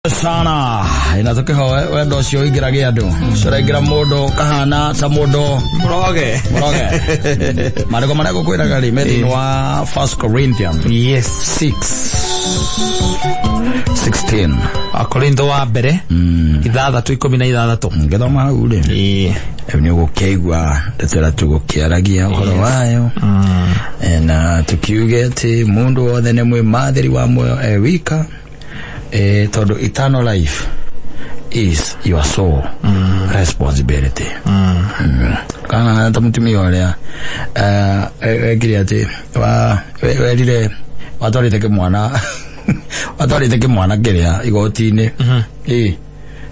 Sana ina tukihoe wendo ũcio ũingĩragia andũ ũcio mũndũ kahana ta mũndũ Mũroge. mũroge. Maandĩko marĩa ngũkwĩraga rĩ me thĩinĩ wa 1 Corinthians Yes. 6:16. Akorintho wa mbere 6:16. Ngĩthoma hau rĩ, Ĩĩ. rĩu nĩ ũgũkĩigua ndeto ĩrĩa tũgũkĩaragia ũhoro wayo. Na tukiuge atĩ mũndũ wothe nĩ mwĩmathĩri wa muoyo e wika, tondũ eternal life is your sole responsibility. Kana ta mũtumia ũrĩa wekire atĩ werire watwarĩte kĩmwana, watwarĩte kĩmwana kĩrĩa igoti-inĩ. Ĩ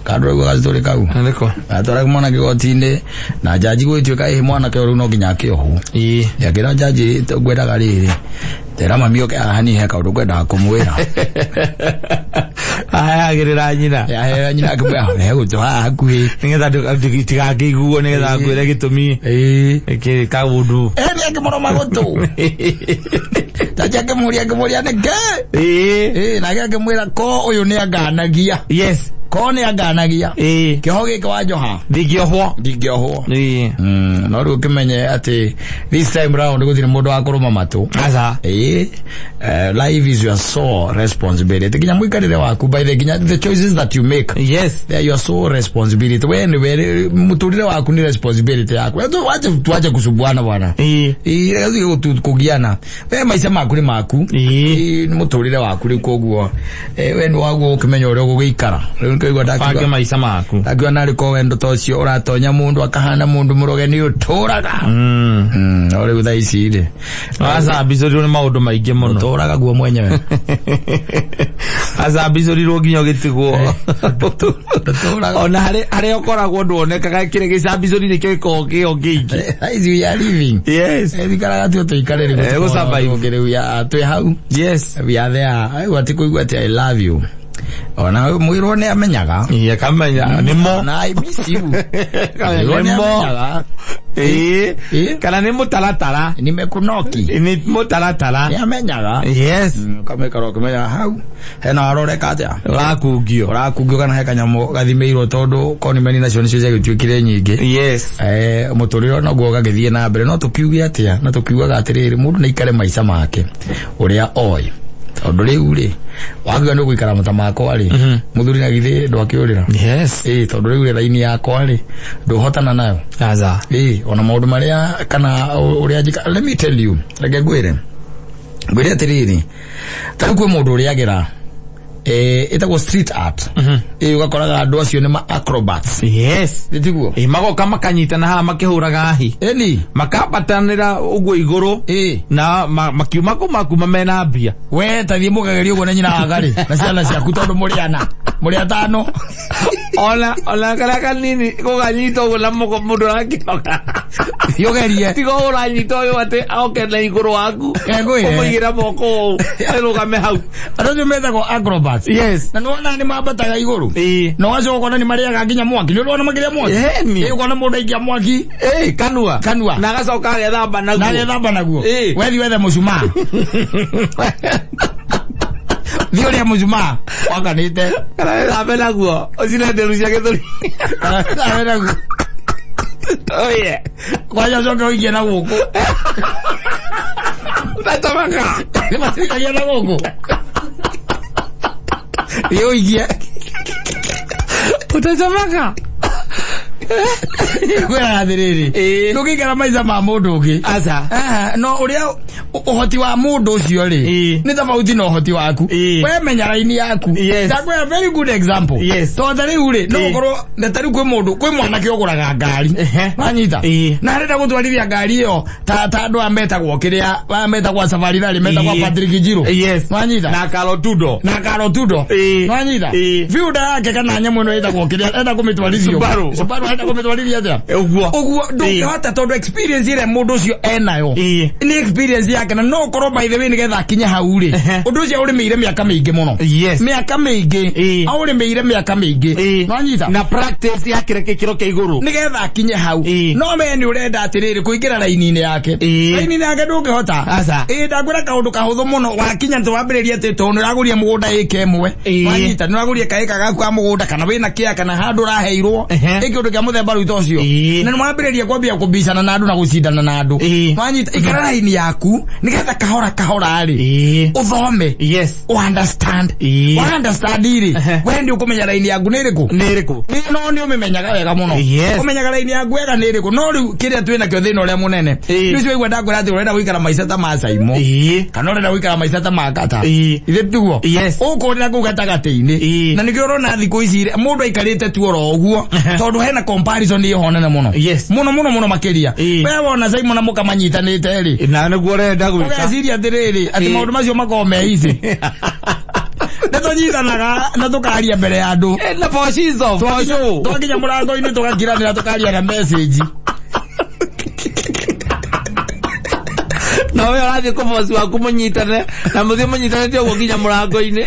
kandũ rĩu gacitũrĩ kau. Nĩkũ? Atwara mwana kĩgoti-inĩ na jaji gwĩtuĩka ĩhĩ mwanake ũyũ rĩu no nginya akĩohwo. Ĩĩ. Akĩra jaji, ngwendaga rĩrĩ, tera mami oke haha niĩ he kaũndũ ngwendaga kũmwĩra. Ahayagĩrĩra nyina. Ahera nyina akĩmwĩra he gũtũ haha hakuhĩ. Nĩgetha ndigakĩiguo, nĩgetha ngwĩre gĩtũmi. Ĩĩ. Gĩkĩ kaũndũ. Ĩĩ akĩmũrũma gũtũ. Jaji akĩmũria, akĩmũria nĩkĩ? Ĩĩ. Ĩĩ nake akĩmwĩra ko ũyũ nĩ anganagia. Yes. Ko nĩ anganagia. Ĩĩ. Kĩoho gĩkĩ wanjoha. Ndingĩohwo. Ndingĩohwo. Ĩĩ. No rĩu ũkĩmenye atĩ this time round gũtirĩ mũndũ wa kũrũma matũ. Aca. Ĩĩ, life is your sole responsibility. Nginya mũikarĩre waku, by the nginya the choices that you make. Yes. They are your sole responsibility. We nĩwe mũtũrĩre waku nĩ responsibility yaku. Tuache kusumbuana bwana. Ĩĩ. Ĩĩ, reke tũtige kũgiana. We maica maku nĩ maku. Ĩĩ. Ĩĩ, nĩ mũtũrĩre waku rĩu koguo. We nĩ waguo ũkĩmenya ũrĩa ũgũgĩikara. Rĩu nĩkĩo Bange ndakiuga. maica maku. Ndakiuga narĩ ko wendo ta ũcio ũratonya mũndũ akahana mũndũ mũroge nĩ ũtũraga. No rĩu thaa ici rĩ. Acambicũrirwo nĩ maũndũ maingĩ mũno. Ũtũraga guo mwenyewe. Acambicũrirwo nginya ũgĩtigwo. Ndũtũraga. Ona harĩa ũkoragwo nduonekaga kĩrĩa gĩcambicũri nĩkĩo gĩkoragwo kĩo kĩingĩ. Thaa ici we are living. Yes. Thikaraga tu tũikare rĩu. Gũsurvive. Rĩu ya twĩ hau. Yes. We are there. Ai atĩ kũigua atĩ I love you. Ona mwĩrwo nĩ amenyaga. Ĩĩ, akamenya nĩmo. Na I miss you. Kamenya Mwĩrwo nĩ nĩmo. amenyaga. Ĩĩ. Ĩĩ. Kana nĩ mũtaratara. Nimekunoki. Nĩ mũtaratara. Nĩ amenyaga. Yes. Kamĩkara ũkĩmenya hau hena waroreka atĩa. Ũrakungio. Ũrakungio kana he kanyamũ gathimĩirwo tondũ konimeni nacio nĩcio ciagĩtuĩkire nyingĩ. Yes. Mũtũrĩre naguo ũgagĩthiĩ na mbere. No tũkiuge atĩa? Na tũkiugaga atĩrĩrĩ, mũndũ nĩ aikare maica make ũrĩa oĩ. Tondũ rĩu rĩ, wakiuga nĩ ũgũikara mata makwa rĩ, mũthuri na githĩ ndwakĩũrĩra. Yes. Ĩĩ, tondũ rĩu rĩ, raini yakwa rĩ, ndũhotana nayo. Aca. Ĩĩ, ona maũndũ marĩa kana ũrĩa njĩka, let me tell you, reke ngwĩre. Ngwĩre atĩrĩrĩ, ta rĩu kwĩ mũndũ ũrĩagĩra, ĩtagwo street art. Ĩĩ, ũgakoraga andũ acio nĩ ma acrobats. Yes. Nĩ tiguo? Ĩĩ, magoka makanyitana haha makĩhũraga hi. Ĩni. Makambatanĩra ũguo igũrũ. Ĩĩ. Na makiuma kũu makuma mena mbia. We ta thiĩ mũkagerie ũguo na nyina wa Ngarĩ na ciana ciaku tondũ mũrĩ ana, mũrĩ atano. Ona karĩa kanini gũkanyita ũguo na mũko mũndũ arakĩnoga. Thiĩ ũgerie. Tiga ũũ ũranyita ũyũ atĩ oke na igũrũ waku. Ngwĩre. Ũmũigĩra moko ũũ, arũgame hau. Andũ acio metagwo acrobats. Yes. Na nĩwona nĩ mambataga igũrũ. Ĩĩ. Na ũgacoka ũkona nĩ marĩaga nginya mwaki. Nĩ ũrona makĩrĩa mwaki? Ĩni. Ĩĩ, ũkona mũndũ aikia mwaki. Ĩĩ, kanua. Kanua. Na agacoka agethamba naguo. Na agethamba naguo. Ĩĩ. Wethi wethe mũcumaa. Thiĩ ũrĩe mũcumaa. Wakanĩte. Kana wĩthambe naguo. Ũcine nderu cia gĩthũri. Kana wĩthambe naguo. Oye. Kwanja ũcoke ũikie na gũkũ. Ũtacomaga. Nĩ macikagia na gũkũ. Thiĩ ũikie. Ũtacomaga. Kwĩraga atĩrĩrĩ, Ĩĩ. ndũngĩikara maica ma mũndũ ũngĩ. Aca. No ũrĩa ũhoti wa mũndũ ũcio rĩ, Ĩĩ. nĩ tofauti na ũhoti waku. Ĩĩ. We menya raini yaku. Yes. Ndakwĩra very good example. Yes. Tondũ ta rĩu rĩ, no Ĩĩ. ũkorwo na ta rĩu kwĩ mũndũ, kwĩ mwanake ũgũraga ngari. Ehe. Wanyita? Ĩĩ. Na arenda gũtwarithia ngari ĩyo ta andũ aya metagwo kĩrĩa, aya metagwo Safari Rally, metagwo Ĩĩ. Patrick Njiru. Yes. Wanyita? Na Karotudo. Na Karotudo. Ĩĩ. Wanyita? Ĩĩ. Fiuda yake kana nyamũ ĩno ĩtagwo kĩrĩa, enda kũmĩtwarithia. Subaru. Subaru. Ũrenda kũmĩtwarithia atĩa? Ũguo. Ũguo ndũngĩhota tondũ experience ĩrĩa mũndũ ũcio enayo nĩ experience yake, na no ũkorwo by the way nĩgetha akinye hau rĩ, ũndũ ũcio ũrĩmĩire mĩaka mĩingĩ mũno. Mĩaka mĩingĩ. Aũrĩmĩire mĩaka mĩingĩ. Nwanyita? Na practice ya kĩrĩa gĩkĩro kĩa igũrũ. Nĩgetha akinye hau. No we nĩ ũrenda atĩrĩrĩ kũingĩra raini-inĩ yake. Raini-inĩ yake ndũngĩhota. Aca. Ĩĩ, ndakwĩra kaũndũ kahũthũ mũno, wakinya nĩtwambĩrĩria atĩ tondũ nĩũragũria mũgũnda ĩka ĩmwe. Wanyita, nĩũragũria kaĩka gaku ka mũgũnda kana wĩna kĩa kana handũ ũraheirwo. Ĩ kĩũndũ kĩa mũthemba rĩu ta ũcio. Na nĩwambĩrĩria kwambia kũbicana na andũ na gũcindana na andũ. Wanyita, ikara raini yaku nĩgetha kahora kahora rĩ ũthome. Understand. Understand rĩ, we nĩ ũkũmenya raini yaku nĩ ĩrĩkũ. Nĩ ĩrĩkũ? No nĩ ũmĩmenyaga wega mũno. Ũmenyaga raini yaku wega nĩ ĩrĩkũ. No rĩu kĩrĩa twĩ nakĩo thĩna ũrĩa mũnene, nĩ ũcio waigua ndakwĩra atĩ ũrenda gũikara maica ta ma Saimo kana ũrenda gũikara maica ta ma Kata. Ithe tiguo? Yes. Ũkũrĩra kũu gatagatĩ-inĩ. Na nĩkĩo ũrona thikũ ici mũndũ aikarĩte tu oro ũguo, tondũ hena comparison ĩho nene mũno. Mũno mũno mũno makĩria. We wona Saimo na mũka manyitanĩte rĩ, Na nĩguo ũrenda gwĩka. Ũgeciria atĩrĩrĩ, atĩ maũndũ macio makoragwo me easy. Nĩ tũnyitanaga na tũkaria mbere ya andũ. Na for shizo, for show. Twakinya mũrango-inĩ tũgakiranĩra tũkaria na message. Na we ũrathiĩ kũ boss waku mũnyitane na mũthiĩ mũnyitanĩte ũguo nginya mũrango-inĩ.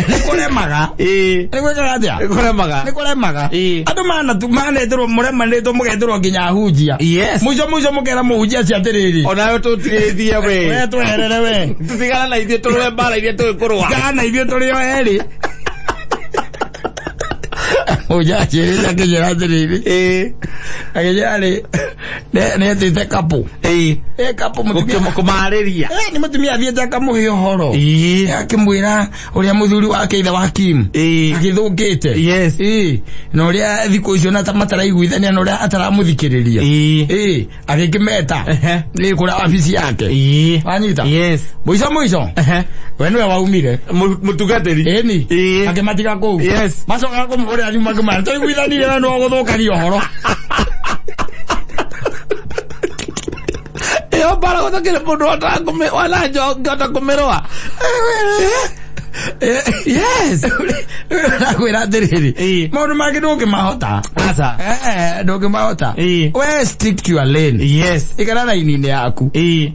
Nĩ kũremaga. Nĩ gwĩkaga atĩa? Nĩ kũremaga. Nĩ kũremaga. Andũ manetĩrwo mũremanĩtwo mũgetĩrwo nginya ahunjia. Mũico mũico mũkera mũhunjia acio atĩrĩrĩ, Onawe tũtigĩthie we. We tweherere we. Tũtigana na ithuĩ tũrũe mbara iria tũĩ kũrũa. Tigana na ithuĩ tũrĩ o erĩ. Mũhunjia anjĩrĩte akĩnjĩra atĩrĩrĩ. Akĩnjĩra rĩ, nĩ etĩte couple. Couple mũtumia. Kũmarĩria. Nĩ mũtumia athiĩte akamũhe ũhoro. Akĩmwĩra ũrĩa mũthuri wake ithe wa Kim. Agĩthũkĩte. Na ũrĩa thikũ icio na mataraiguithania na ũrĩa ataramũthikĩrĩria. Agĩkĩmeta. Nĩ kũrĩa wabici yake. Wanyita? Yes. Mũico mũico. We nĩwe waumire. Mũtungatĩri. Ĩni. Akĩmatiga kũu. Macokaga kũmũhũrĩra thimũ makĩmwĩra, twaiguithanirie we nĩwe ũgũthũkagia ũhoro. Ĩyo mbara gũtakĩrĩ mũndũ wahota kũmĩrũa. Yes. Ndakwĩra atĩrĩrĩ, maũndũ mangĩ ndũngĩmahota. Aca. Ndũngĩmahota. We stick to your lane. Ikara raini-inĩ yaku.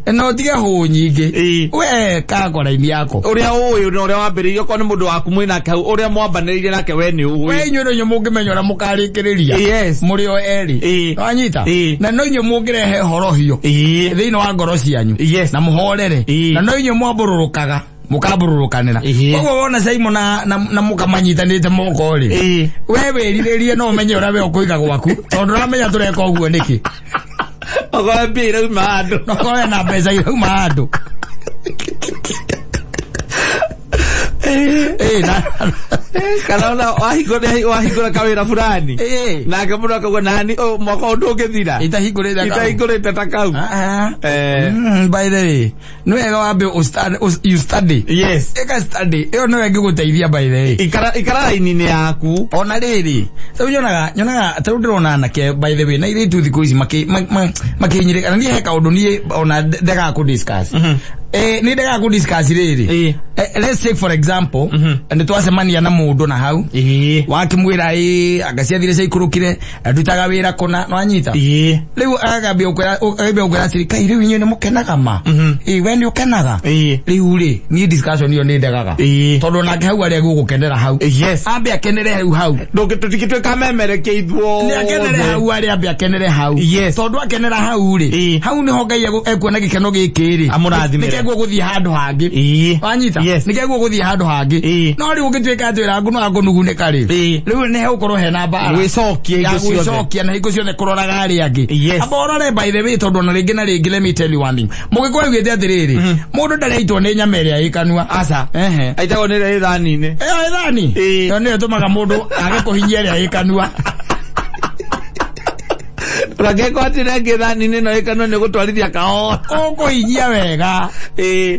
Na ũtige hũ nyingĩ. We kanga raini yako. Ũrĩa ũĩ na ũrĩa wambĩrĩirie, okorwo nĩ mũndũ waku mwĩ nake hau, ũrĩa mwambanĩrĩire nake we nĩ ũĩ. We inyuĩ no inyuĩ mũngĩmenya ũrĩa mũkarĩkĩrĩria. Mũrĩ o erĩ. Wanyita? Na no inyuĩ mũngĩrehe horohio thĩinĩ wa ngoro cianyu. Na mũhorere. Na no inyuĩ mwambũrũrũkaga. Mũkambũrũrũkanĩra. Koguo wona Saimo na mũkamanyitanĩte moko rĩ, we wĩrirĩrie no ũmenye ũrĩa we ũkũiga gwaku, tondũ ũramenya tũreka ũguo nĩkĩ. Okorwo mbia irauma handũ. Okorwo wena mbeca irauma handũ. Kana ona wahingũra kawĩra fulani. Nake mũndũ akauga nani, oh, mwaka ũyũ ndũngĩthira. Itahingũrĩte kau. Itahingũrĩte ta kau. By the way, nĩ wega wambe you study. Ĩka study. Ĩyo nĩyo ĩngĩgũteithia by the way. Ikara raini-inĩ yaku. Ona rĩrĩ, rĩu nyonaga ta rĩu ndĩrona anake by the way, na airĩtu thikũ ici makĩhinyĩrĩka. Na niĩ he kaũndũ niĩ ona ndegaga kũ discuss. Nĩ ndegaga kũ discuss rĩrĩ. Let's take for example, nĩ twacemania na mũndũ na hau. Wakĩmwĩra, anga ciathire ciaikũrũkire, ndutaga wĩra kũna, nĩwanyita? Rĩu agambia gũkwĩra atĩrĩ, kai rĩu inyuĩ nĩ mũkenaga ma? We nĩ ũkenaga? Rĩu rĩ, niĩ discussion ĩyo nĩ ndegaga. Tondũ nake hau arĩa egũgũkenera hau. Ambe akenere hau hau. Tũtingĩtuĩka memerekia ithuothe. Nĩ akenere hau arĩa ambe akenere hau. Tondũ akenera hau rĩ, hau nĩho Ngai ekuona gĩkeno gĩkĩ rĩ. Amũrathimĩre. Nĩkĩo gũthiĩ handũ hangĩ. Wanyita? Nĩkĩo gũthiĩ handũ hangĩ. No rĩu ũngĩtuĩka atĩ wĩra waku no wakũnugunĩka rĩ, rĩu nĩ hegũkorwo hena mbara. Gwĩcokia Ya hingo ciothe. gwĩcokia na hingo ciothe kũroraga arĩa angĩ. Amba ũrore by the way, tondũ ona rĩngĩ na rĩngĩ, let me tell you one thing. Mũgĩkũyũ augĩte atĩrĩrĩ, mũndũ ndareitwo nĩ nyama ĩrĩa ĩ kanua. Aca. Aitagwo nĩ ĩrĩa ĩ thani-inĩ. Ĩyo ĩ thani? Ĩyo nĩyo ĩtũmaga mũndũ age kũhinyia ĩrĩa ĩ kanua. Ũrangĩkorwo atĩ ĩrĩa ĩngĩ thani-inĩ no ĩ kanua nĩ ũgũtwarithia kahora. Ũkũhinyia wega.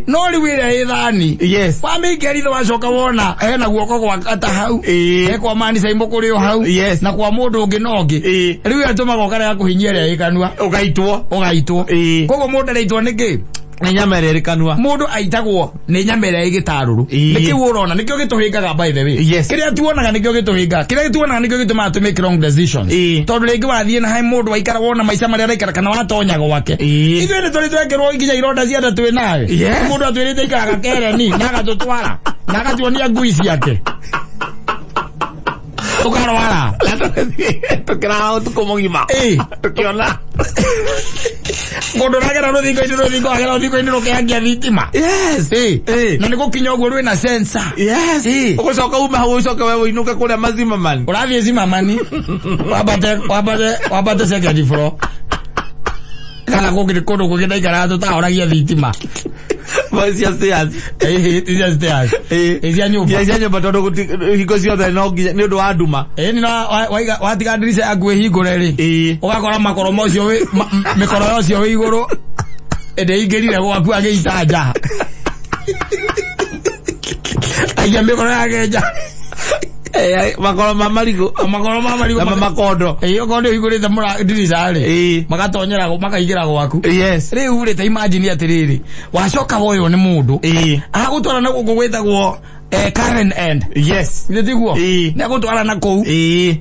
No rĩu ĩrĩa ĩ thani. Wamĩikia ritho wacoka wona hena guoko gwa kata hau. He kwa mani Saimo kũrĩ o hau. Na kwa mũndũ ũngĩ na ũngĩ. Rĩu ĩyo ĩtũmaga ũkarega kũhinyia ĩrĩa ĩ kanua. Ũgaitwo. Ũgaitwo. Koguo mũndũ araitwo nĩ kĩ? Nĩ nyama ĩrĩa ĩrĩ kanua. Mũndũ aitagwo nĩ nyama ĩrĩa ĩ gĩtarũrũ. Nĩkĩo ũrona nĩkĩo gĩtũhĩngaga, by the way. Kĩrĩa tuonaga nĩkĩo gĩtũhĩngaga, kĩrĩa tuonaga nĩkĩo gĩtũmaga tũ make wrong decisions. Tondũ rĩngĩ wathiĩ na he mũndũ waikara wona maica marĩa araikara kana watonya gwake. Ithuĩ nĩ tũrĩ twekĩrwo nginya ironda cia nda twĩ nawe. Mũndũ atwĩrĩte aikaraga Kereni na agatũtwara na agatuonia ngui ciake, tũkarwara. Tũkĩraha ũtukũ mũgima. Tũkĩona. Mũndũ ũragera rũthingo-inĩ, rũthingo agera rũthingo-inĩ rũkĩangia thitima. Na nĩ gũkinya ũguo rwĩna sensor. Ũgũcoka ume hau, ũcoke we ũinũke kũrĩa Mazimamani. Ũrathiĩ Zimamani, wambate wambate wambate second floor kana kũngĩ kũndũ kũngĩ ndaikaraga tũtahoragia thitima. Cia stairs. Ĩĩ, cia stairs. Ĩ, cia nyũmba. Cia nyũmba, tondũ hingo ciothe no nginya nĩ ũndũ wa nduma. Ĩĩ, nĩ watiga ndirica yaku ĩhingũre rĩ, ũgakora makoro mocio mĩkoro yocio wĩ igũrũ ĩndĩ ingĩrire gwaku agĩita nja, aikia mĩkoro yake nja. Makoro ma marigũ. Makoro ma marigũ. Na makondo. Ĩĩ, okorwo nĩ ũhingũrĩte ndirica rĩ, magatonyera makaingĩra gwaku. Rĩu rĩ, ta imagine atĩrĩrĩ, wacoka woywo nĩ mũndũ agũtwara na gũkũ gwĩtagwo Karen End. Nĩ tiguo? Nĩ agũtwara na kũu.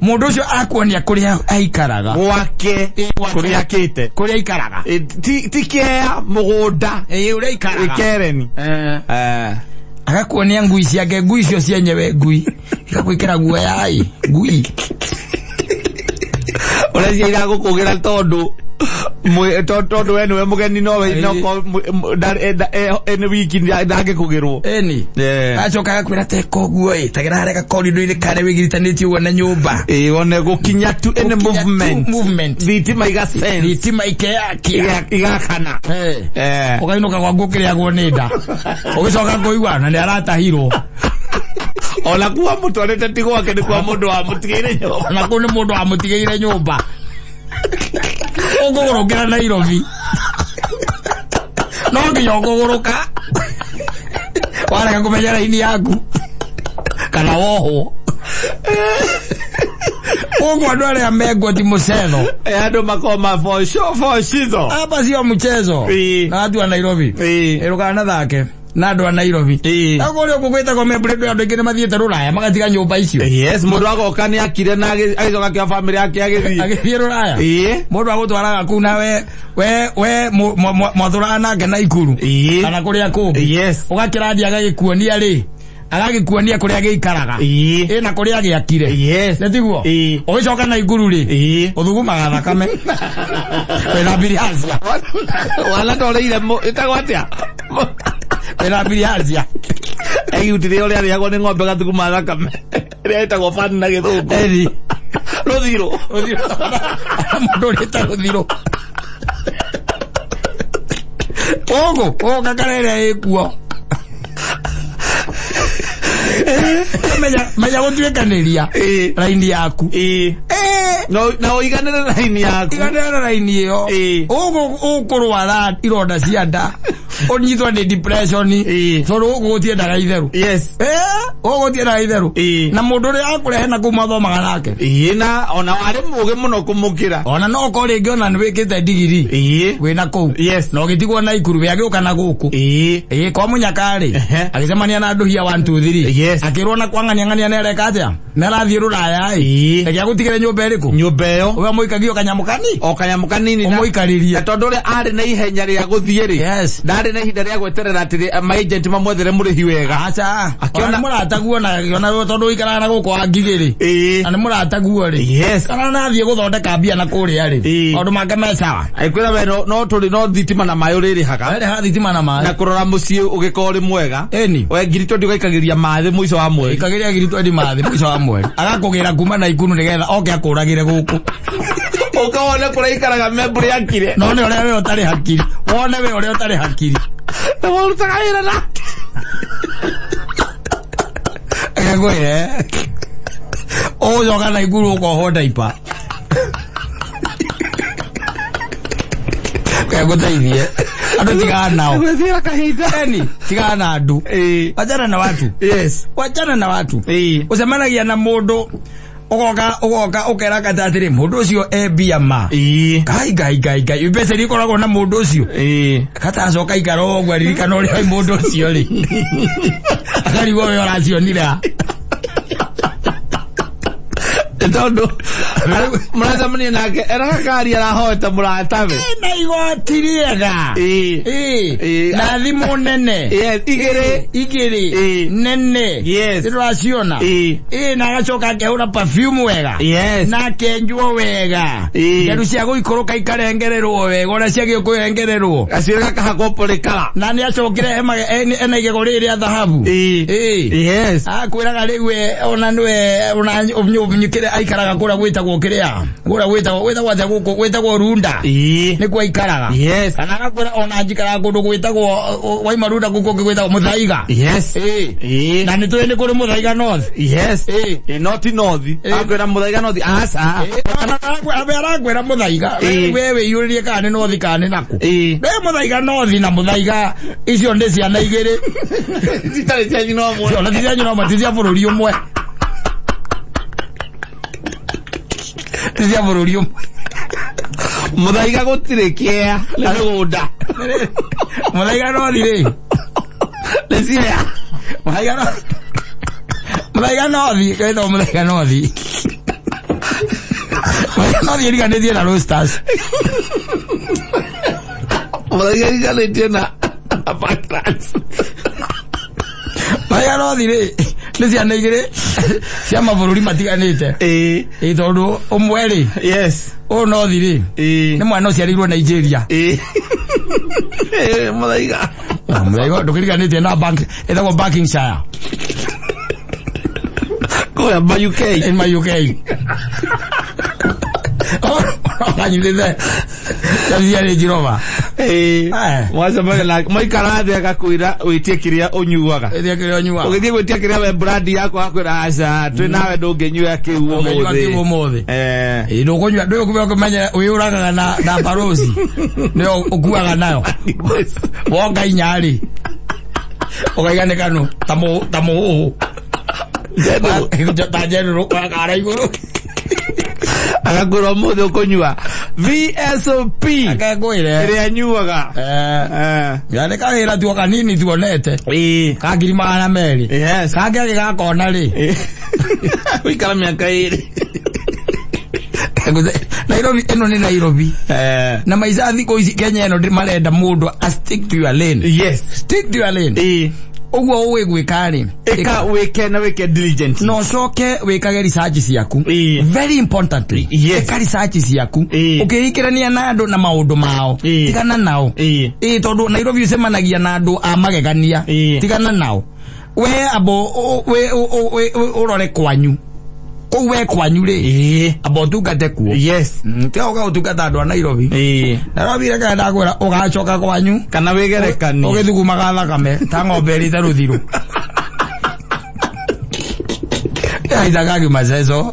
Mũndũ ũcio akuonia kũrĩa aikaraga. Gwake. Gwake. Kũrĩa akĩte. Kũrĩa aikaraga. Ti kĩea mũgũnda. Ĩĩ, ũrĩa aikaraga. Kereni. Agakuonia ngui ciake, ngui icio cienyewe, ngui igagwĩkĩra guoya ĩ ngui. Ũrĩa cia iragũkũgĩra tondũ tondũ we nĩwe mũgeni, nowe nokorwo nĩ wiki ndangĩkũgĩrwo. Ĩni. Acoka agakwĩra teka ũguo ĩ tagĩra harĩa gakorido-inĩ karĩa wĩgiritanĩtie ũguo na nyũmba. Ĩĩ, wone gũkinya tu any Gũkinya tu movement. Movement. Thitima iga sense. Thitima ikeyakia. Igakana. Ũkainũka gwaku ũkĩrĩagwo nĩ nda, ũgĩcoka kũigua na nĩ aratahirwo. Ona kuwa mũtwarĩte ti gwake, nĩ kwa mũndũ wamũtigĩire nyũmba. Na kũu nĩ mũndũ wamũtigĩire nyũmba. Ũkũgũrũkĩra Nairobi, no nginya ũkũgũrũka warega kũmenya raini yaku kana wohwo. Koguo andũ arĩa menguo ti mũcetho. Andũ makorwo ma for shitho. Hapa sio mchezo. Na watu wa Nairobi, ĩrũgana thake na andũ a Nairobi. Na kũrĩa ũguo gwĩtagwo membũrĩ, andũ aingĩ nĩ mathiĩte rũraya magatiga nyũmba icio. Yes, mũndũ agoka nĩ akire na agĩcoka kĩa bamĩrĩ yake agĩthiĩ. Agĩthiĩ rũraya. Mũndũ agũtwaraga kũu na we mwathũraga nake na Ikuru kana kũrĩa kũngĩ. Ũgakĩrandia agagĩkuonia rĩ, agagĩkuonia kũrĩa gĩikaraga. Ĩ, na kũrĩa gĩakire. Nĩ tiguo? Ĩĩ. Ũgĩcoka na Ikuru rĩ, ũthugumaga thakame wĩna bilharzia. Wana toreire ĩtagwo atĩa? Wĩna bilharzia. Egutire ũrĩa arĩagwo nĩ ng'ombe gathuguma thakame ĩrĩa ĩtagwo fan na Gĩthũngũ. Ĩni. Rũthirũ. Mũndũ ũrĩta rũthirũ ũgũ ũgakara ĩrĩa ĩkuo. Menya menya gũtuĩkanĩria raini yaku. Na ũiganĩre raini yaku. Iganĩra na raini ĩyo. Ũgũ ũkũrwara ironda cia nda, ũnyitwo nĩ depression, tondũ gũkũ gũtiendaga itherũ. Gũkũ gũtiendaga itherũ. Na mũndũ ũrĩa akũrehe na kũu mathomaga nake. Ĩĩ, na ona arĩ mũgĩ mũno kũmũkĩra. Ona no ũkorwo rĩngĩ ona nĩ wĩkĩte ndigiri wĩna kũu na ũgĩtigwo na Ikuru, we agĩũka na gũkũ. Ĩĩ, kwa mũnyaka-rĩ, agĩcemania na ndũhia 1 2 3, akĩrwo na kwang'ania ng'ania nĩ areka atĩa, nĩ arathiĩ rũraya ĩ. Reke agũtigĩre nyũmba ĩrĩkũ? Nyũmba ĩyo. We mũikagio kanyamũ kani. O kanyamũ kanini Ũmũikarĩrie. Na tondũ ũrĩa arĩ na ihenya rĩa gũthiĩ rĩ, ndarĩ na ihinda rĩa gweterera atĩ maagent mamwethere mũrĩhi wega. Aca. Akĩona- Ona nĩ mũrataguo na akĩona tondũ ũikaraga na gũkũ wa ngigĩ rĩ, na nĩ mũrataguo rĩ, kana nathiĩ gũthondeka mbia na kũrĩa rĩ, maũndũ make me sawa. Aikwĩra we no tũrĩ no thitima na maĩ ũrĩrĩhaga. Werĩha thitima na Na maĩ. kũrora mũciĩ ũgĩkorwo ũrĩ mwega. Ĩni. We ngiri twendi ũgaikagĩria mathĩ mũico wa mweri. Ikagĩria ngiri twendi mathĩ mũico wa mweri, agakũgĩra kuma na Ikuru nĩgetha oke akũragĩre gũkũ. Ũkawona kũrĩa ikaraga membũrĩ akire. No nĩ ũrĩa we ũtarĩ hakiri, wone we ũrĩa ũtarĩ hakiri. Na warutaga wĩra nake. Ngwĩre ũgũcoka na Ikuru ũkohwo ndaipa ngũteithie. Andũ tigana nao. Gwĩthira kahinda. Eni, tigana na andũ. Wachana na watu. Wachana na watu. Ũcemanagia na mũndũ Ugoka ugoka ukera kata atiri mundu ucio e mbia ma. Ĩĩ. Ngai ngai ngai ngai mbeca iria ikoragwo na mundu ucio. Ĩĩ. Kata acoka ikara ũguo aririkana ũrĩa mundu ucio rĩ. Akarigwo we ũracionire ha. Tondũ mũracemania nake eraga kari arahoete mũratawe. Na igoti rĩega. Ĩĩ. Ĩĩ. Ĩĩ. Na thimũ nene. Yes, igĩrĩ. Igĩrĩ. Ĩĩ. Nene. Yes. Nĩtũraciona. Ĩĩ. Ĩĩ na agacoka akehũra perfume wega. Yes. Na akenjwo wega. Ĩĩ. Nderu cia gũikũrũka ikarengererwo wega ũrĩa ciagĩrĩirwo kũrengererwo. Gacuĩrĩ gakahakwo polikala. Na nĩ acokire ena igego rĩrĩ rĩa thahabu. Ĩĩ. Ĩĩ. Yes. Akwĩraga rĩu we ona nĩwe ona ũnyukĩre aikaraga kũrĩa gwĩtagwo kĩrĩa kũrĩa gwĩtagwo gwĩtagwo atĩa gũkũ gwĩtagwo Runda. Ĩĩ. Nĩkuo aikaraga. Yes. Kana agakwĩra ona njikaraga kũndũ gwĩtagwo waima Runda gũkũ kũngĩ gwĩtagwo Mũthaiga. Yes. Ĩĩ. Ĩĩ. Na nĩ tũĩ nĩ kũrĩ Mũthaiga North. Yes. Ĩĩ. Ĩĩ, no ti North. Ĩĩ. Akwĩra Mũthaiga North. Aca. Ĩĩ, arakwĩra Mũthaiga. Ĩĩ. We wĩiyũrĩrie kana nĩ North kana nĩ nakũ. Ĩĩ. We Mũthaiga North na Mũthaiga icio nĩ ciana igĩrĩ. Citarĩ cia nyina ũmwe. Ona ti cia nyina ũmwe, ti cia bũrũri ũmwe. Ti cia bũrũri ũmwe. Mũthaiga gũtirĩ kĩa nĩ mĩgũnda. Mũthaiga North rĩ. Nĩ cia. Mũthaiga North. Mũthaiga North, wĩtagwo Mũthaiga North. Mũthaiga North ĩriganĩtie na Roasters. Mũthaiga ĩriganĩtie na Parklands. Mũthaiga North rĩ, nĩ ciana igĩrĩ cia mabũrũri matiganĩte. Ĩĩ. Ĩĩ tondũ ũmwe rĩ, Yes. ũyũ North rĩ, Ĩĩ. nĩ mwana ũciarĩirwo Nigeria. Ĩĩ. Ĩĩ, Mũthaiga. Mũthaiga ndũkĩriganĩtie na bank, ĩtagwo Buckinghamshire. Kũrĩa ma UK. In my UK. Ũkanyitĩte cia Range Rover. Ĩĩ. Eh. Mwacemania nake mwaikara thĩ agakwĩra wĩtie kĩrĩa ũnyuaga. Ĩrĩa kĩrĩa ũnyuaga. Ũgĩthiĩ gwĩtia kĩrĩa we brand yaku akwĩra aca twĩ nawe ndũngĩnyua kĩu Ndũngĩnyua ũmũthĩ. kĩu ũmũthĩ. Eh. Ĩĩ ndũkũnyua ndũkũnyua ũkĩmenya wĩyũragaga na na barosi nĩyo ũkuaga nayo wonga inya rĩ ũkaiga nĩ kanũ ta mũ ta mũhũhũ ta njerũrũ kara igũrũ Agakwĩra ũmũthĩ ũkũnyua VSOP akengwĩre ĩrĩa nyuaga. eh Eh. ya nĩ kawĩra tuo kanini tuonete Ĩĩ. ka 200,000 Yes. kangĩ agĩgakona rĩ Ĩĩ. Ũikara mĩaka ĩrĩ. Nairobi ĩno nĩ Nairobi Eh. na maica thikũ ici Kenya ĩno marenda mũndũ a stick to your lane. Yes. Stick to your lane. Ĩĩ. Ũguo ũĩ gwĩka rĩ, Ĩka wĩke na wĩke diligent. na ũcoke wĩkage research ciaku. Ĩĩ. Very importantly, Yes. ĩka research ciaku. Ĩĩ. Ũkĩingĩrania na andũ na maũndũ mao, Ĩĩ. tigana nao. Ĩĩ. Ĩĩ tondũ Nairobi ũcemanagia na andũ a magegania, Ĩĩ. tigana nao. We abo we ũrore kwanyu. Kũu we kwanyu rĩ, Ĩĩ. amba ũtungate kuo. Yes. Tiga ũka gũtungata andũ a Nairobi. Ĩĩ. Nairobi reke ndakwĩra ũgacoka kwanyu Kana wĩgerekanie. ũgĩthugumaga thakame ta ng'ombe ĩrĩte rũthiru. Yaitagagi maceco.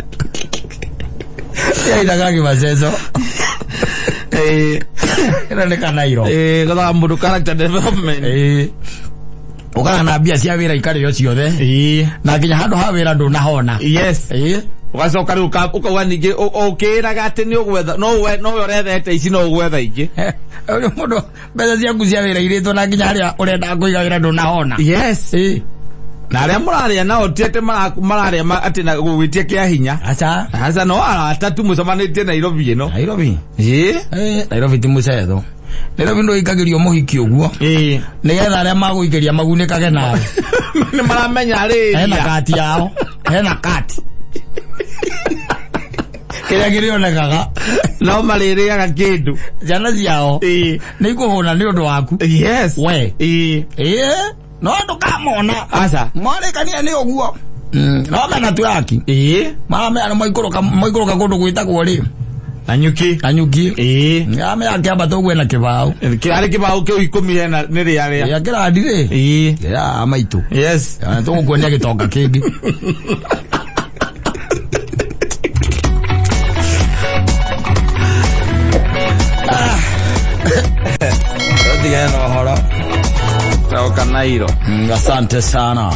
Yaitagagi maceco. Ĩĩ. Ĩno nĩ kanairo. Ĩĩ, gathaga mũndũ character development. Ĩĩ. Ũkaga na mbia cia wĩra ikarĩo ciothe. Ĩĩ. Na nginya handũ ha wĩra ndũnahona. Yes. Ĩĩ. Ũgacoka rĩu ũkauga ningĩ ũkĩĩraga atĩ nĩ ũgwetha no we no we ũrethete ici no ũgwetha ingĩ. Ũrĩ mũndũ mbeca ciaku cia wĩra irĩtwo na nginya harĩa ũrenda kũiga wĩra ndũnahona. Yes. Ĩĩ. Na arĩa mũrarĩa nao ti atĩ mararĩa atĩ na gũgwĩtia kĩa hinya. Aca. Aca no arata tu mũcemanĩtie Nairobi ĩno. Nairobi. Ĩĩ. Ĩĩ, Nairobi ti mũcetho. Nairobi ndũikagĩrio mũhiki ũguo. Ĩĩ. Nĩgetha arĩa magũikĩria magunĩkage nawe. Nĩ maramenya Hena rĩria. kati yao. Hena kati. Kĩrĩa kĩrĩonekaga. No marĩrĩaga kĩndũ. Ciana ciao. Ĩĩ. Nĩ ikũhũna nĩ ũndũ waku. Yes. We. Ĩĩ. Ĩĩ. No ndũkamona. Aca. Marĩkania nĩ ũguo. No mena turaki. Ĩĩ. Maramenya nĩ maikũrũka maikũrũka kũndũ gwĩtagwo rĩ. Na nyuki. Kanyuki. Ĩĩ. Amenya akĩambata ũguo ena kĩbaũ. Kĩarĩ kĩbaũ kĩu ikũmi hena nĩ rĩarĩa. Ĩa kĩrandi rĩ. Ĩĩ. Ya maitũ. Yes. Tũgũkuonia gĩtonga kĩngĩ. Tũtigane na ũhoro. Toka Nairo. Asante sana.